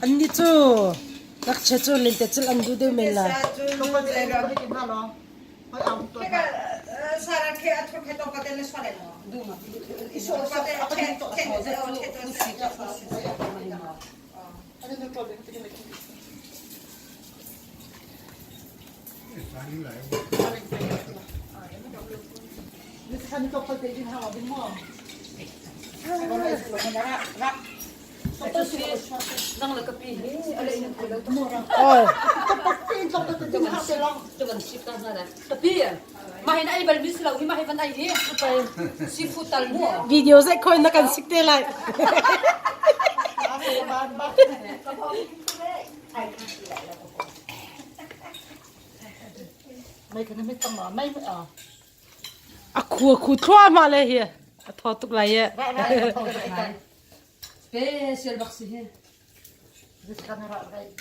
Annih cu ngakchia cu lentecelh an duh deuh men lai. Video zeih khawi na kan sik te lai. A khu a khu thluahmah le hi a thaw tuk lai e. Special bak si hi.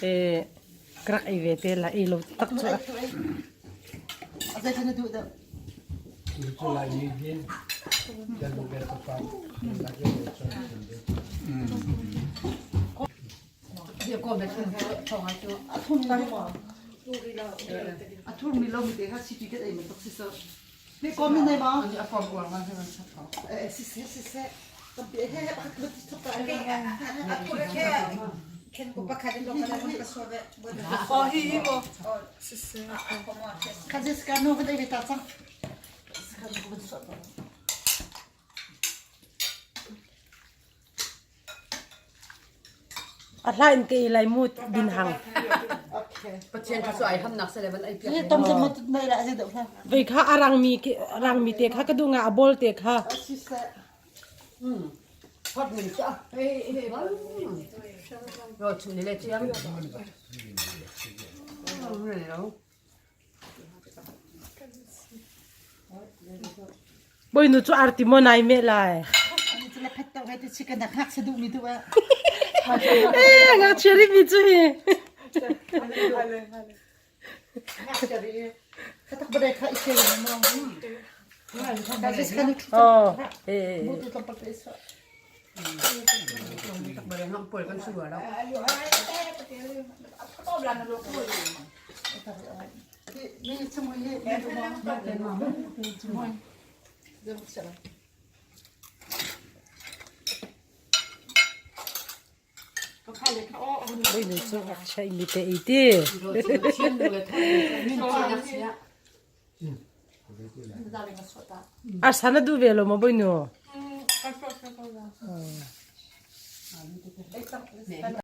Eh, ka rak ei ve te la ei lo tak cu. A thurmi lo mi te kha city ket ei man tuk si so. Mi kom ni nei ma? Eh si se si se. Tampi he he pakhat lut thuk ta. Oh hi hi mo. Si si. Kha je ska no va dei ta chang. Ska no va so. A hla in ka ei lai mu din hang. Pathian kha cu ai hamnak se le van ai piak. Ni tom tom nei la je deuh hla. Vei kha a rangmi rangmi te kha ka duh nga a bol te kha. Si se. Hot min cha. Hey hey. Rồi chủ này là chiam. Bawinu cu arti maw nai meh lai? Eh, ngakchia rihmi cu hi. Oh, eh. Bawinu cu ngakchia imi te ei ti. Arsa na duh ve lo maw bawinu?